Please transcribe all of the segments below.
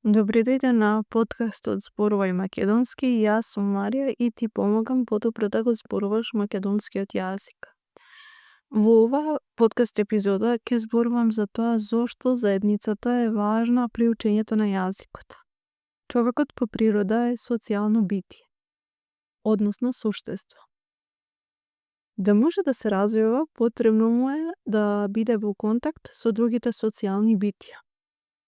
Добри дојде на подкастот Зборувај македонски. Јас сум Марија и ти помагам подобро да го зборуваш македонскиот јазик. Во оваа подкаст епизода ќе зборувам за тоа зошто заедницата е важна при учењето на јазикот. Човекот по природа е социјално битие, односно суштество. Да може да се развива, потребно му е да биде во контакт со другите социјални битија.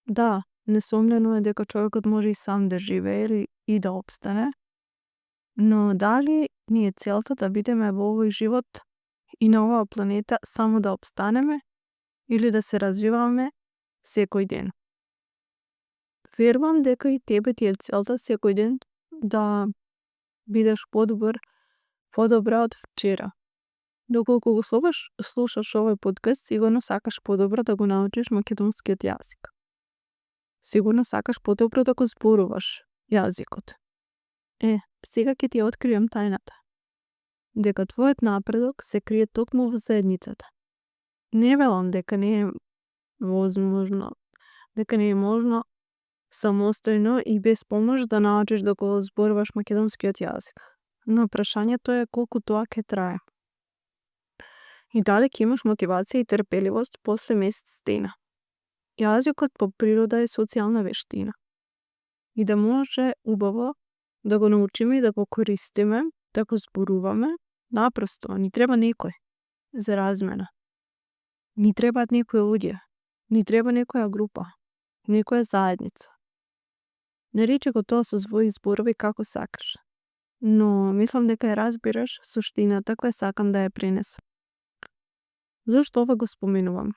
Да, несомнено е дека човекот може и сам да живее и да опстане, но дали ни е целта да бидеме во овој живот и на оваа планета само да опстанеме или да се развиваме секој ден? Верувам дека и тебе ти е целта секој ден да бидеш подобра од вчера. Доколку го слушаш овој подкаст, сигурно сакаш подобро да го научиш македонскиот јазик. Сигурно сакаш подобро да го зборуваш јазикот. Сега ќе ти откријам тајната. Дека твојот напредок се крие токму во заедницата. Не велам дека не е возможно, дека не е можно самостојно и без помош да научиш да го зборуваш македонскиот јазик. Но прашањето е колку тоа ќе трае. И дали ќе имаш мотивација и трпеливост после месец дена. Јазикот по природа е социјална вештина. И да може убаво да го научиме и да го користиме, да го зборуваме, напросто ни треба некој за размена. Ни требаат некои луѓе, ни треба некоја група, некоја заедница. Наречи го тоа со своји зборови како сакаш. Но мислам дека ја разбираш суштината која сакам да ја пренесам. Зошто ова го споменувам?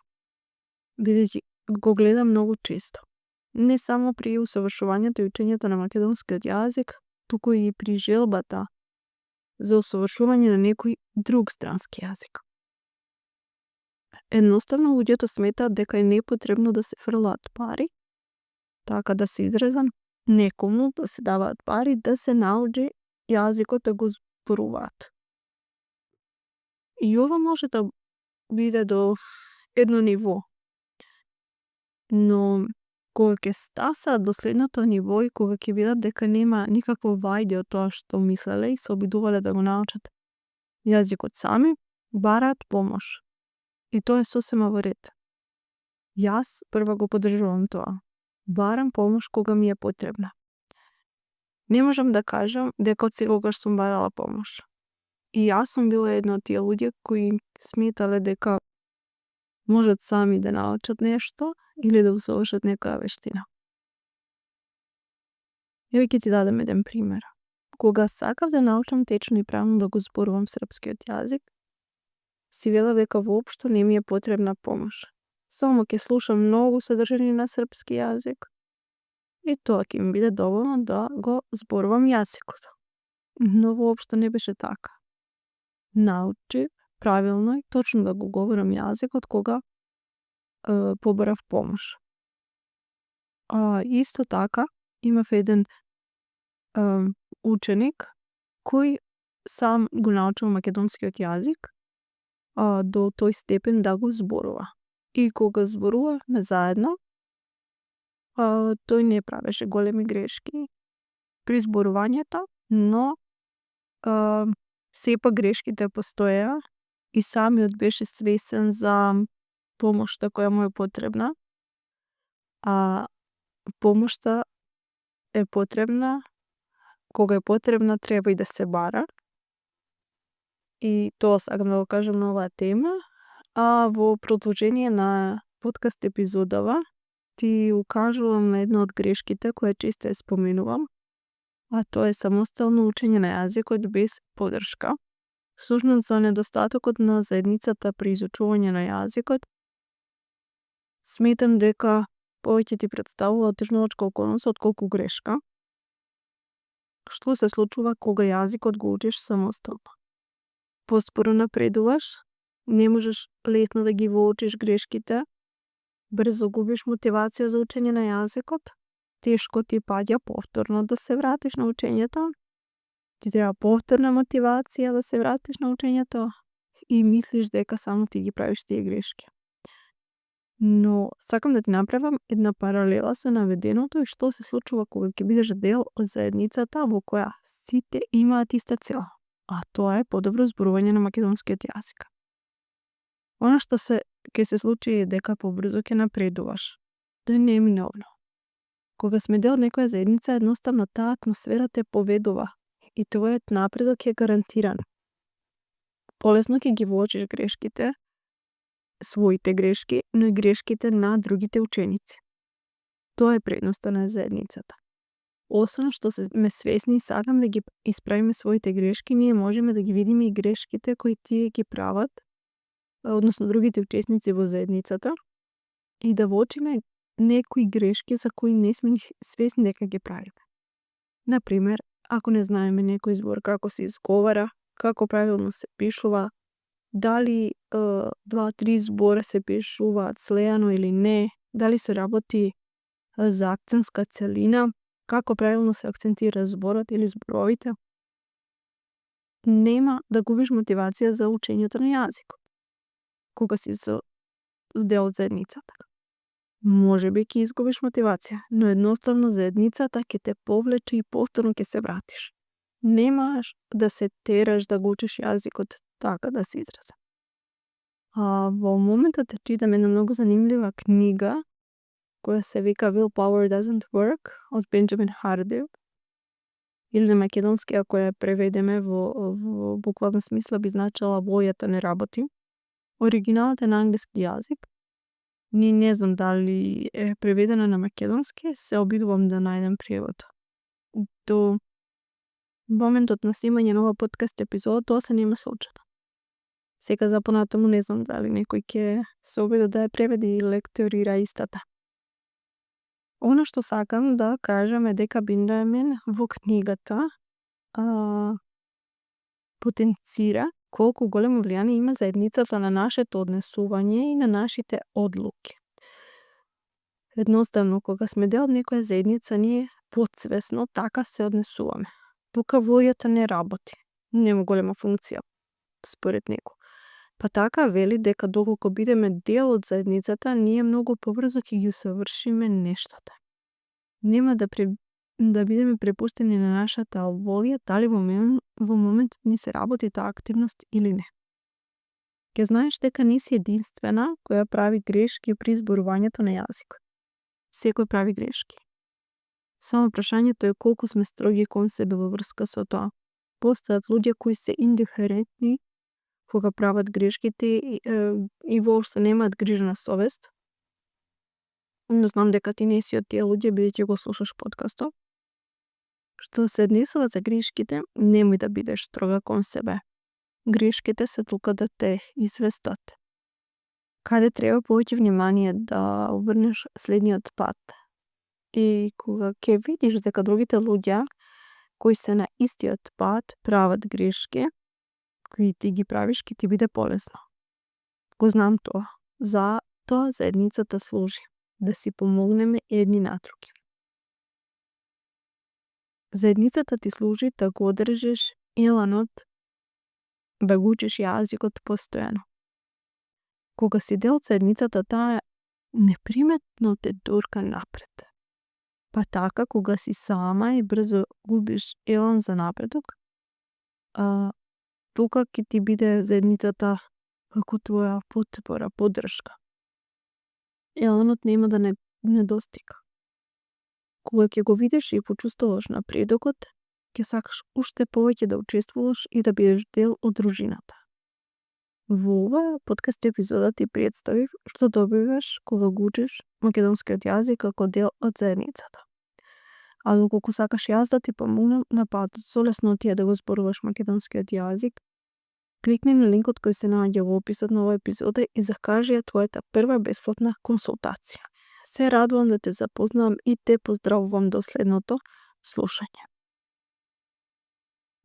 Бидејќи го гледам многу често. Не само при усовршувањето и учењето на македонскиот јазик, туку и при желбата за усовршување на некој друг странски јазик. Едноставно луѓето сметаат дека е непотребно да се фрлаат пари, така да се изразам, некому да се даваат пари да се научи јазикот да го зборуваат. И ова може да биде до едно ниво. Но кога ќе стасаат до следното ниво и кога ќе видат дека нема никакво вајде од тоа што мислеле и се обидувале да го научат јазикот сами, бараат помош. И тоа е сосема во ред. Јас прва го поддржувам тоа. Барам помош кога ми е потребна. Не можам да кажам дека од секогаш сум барала помош. И јас сум била една од тие луѓе кои сметале дека можат сами да научат нешто или да усовршат некоја вештина. Еве ќе ти дадам еден пример. Кога сакав да научам течно и правилно да го зборувам српскиот јазик, си велев дека воопшто не ми е потребна помош. Само ќе слушам многу содржини на српски јазик и тоа ќе ми биде доволно да го зборувам јазикот. Но воопшто не беше така. Научив правилно и точно да го говорам јазикот кога побарав помош. Исто така имав еден ученик кој сам го научил македонскиот јазик до тој степен да го зборува. И кога зборувавме заедно, тој не правеше големи грешки при зборувањето, но сепак грешките постоеа и самиот беше свесен за помошта која му е потребна. Помошта е потребна, кога е потребна треба и да се бара. И тоа сакам да го кажам на оваа тема. Во продолжение на подкаст епизодава ти укажувам на една од грешките која често ја споменувам, тоа е самостојно учење на јазикот без поддршка. Всушност за недостатокот на заедницата при изучување на јазикот, сметам дека повеќе ти представува отежнувачка околност отколку грешка. Што се случува кога јазикот го учиш самостојно? Поспоро напредуваш, не можеш лесно да ги воочиш грешките, брзо губиш мотивација за учење на јазикот, тешко ти паѓа повторно да се вратиш на учењето, ти треба повторна мотивација да се вратиш на учењето и мислиш дека само ти ги правиш тие грешки. Но сакам да ти направам една паралела со наведеното и што се случува кога ќе бидеш дел од заедницата во која сите имаат иста цел, а тоа е подобро зборување на македонскиот јазик. Она што ќе се случи е дека побрзо ќе напредуваш. Тоа е неминовно. Кога сме дел од некоја заедница, едноставно таа атмосфера те поведува и твојот напредок е гарантиран. Полесно ќе ги воочиш грешките, своите грешки, но и грешките на другите ученици. Тоа е предноста на заедницата. Освен што сме свесни и сакам да ги исправиме своите грешки, ние можеме да ги видиме и грешките кои тие ги прават, односно другите учесници во заедницата, и да воочиме некои грешки за кои не сме свесни дека ги правиме. Например, ако не знаеме некој збор како се изговара, како правилно се пишува, дали 2-3 збора се пишуваат слеано или не, дали се работи за акцентска целина, како правилно се акцентира зборот или зборовите, нема да губиш мотивација за учењето на јазикот кога си дел од заедницата. Може би ќе изгубиш мотивација, но едноставно заедницата ќе те повлече и повторно ќе се вратиш. Немаш да се тераш да го учиш јазикот така да се изразам. Во моментот читам една многу занимлива книга која се вика Willpower Doesn't Work од Бенџамин Хардив, или на македонски, ако ја преведеме во буквална смисла би значила волјата не работи. Оригиналот е на англиски јазик. Не знам дали е преведена на македонски, се обидувам да најдем превод. До моментот на снимање на ова подкаст епизода тоа се нема случено. Сега запонатаму не знам дали некој ќе се обиди да ја преведе и лекторира истата. Оно што сакам да кажам е дека Бенџамин во книгата потенцира колку големо влијание има заедницата на нашето однесување и на нашите одлуки. Едноставно, кога сме дел од некоја заедница, ние подсвесно така се однесуваме. Тука волјата не работи. Нема голема функција, според него. Па така вели дека доколку бидеме дел од заедницата, ние многу побрзо ќе ги усавршиме нештата. Нема да бидеме препуштени на нашата волја, дали во моментот ни се работи таа активност или не. Ке знаеш дека не си единствена која прави грешки при зборувањето на јазикот. Секој прави грешки. Само прашањето е колку сме строги кон себе во врска со тоа. Постојат луѓе кои се индиферентни кога прават грешките и воопшто немаат грижа на совест. Но знам дека ти не си од тие луѓе, бидејќи го слушаш подкастот. Што се однесува за грешките, немој да бидеш строга кон себе. Грешките се тука да те известат. Каде треба повеќе внимание да обрнеш следниот пат. И кога ќе видиш дека другите луѓе кои се на истиот пат прават грешки, кои ти ги правиш, ќе ти биде полесно. Го знам тоа. За тоа заедницата служи. Да си помогнеме едни на други. Заедницата ти служи да го одржиш еланот да го учиш јазикот постојано. Кога си дел од заедницата, таа неприметно те турка напред. Па така, кога си сама и брзо губиш елан за напредок, тука ќе ти биде заедницата како твоја потпора, поддршка. Еланот нема да не достига. Кога ќе го видиш и почувствуваш напредокот, ќе сакаш уште повеќе да учествуваш и да бидеш дел од дружината. Во ова подкаст епизода ти представив што добиваш кога го учиш македонскиот јазик како дел од заедницата. А доколку сакаш јас да ти помогнам на патот со леснотија да го зборуваш македонскиот јазик, кликни на линкот кој се наоѓа во описот на оваа епизода и закажи ја твојата прва бесплатна консултација. Се радувам да те запознавам и те поздравувам до следното слушање.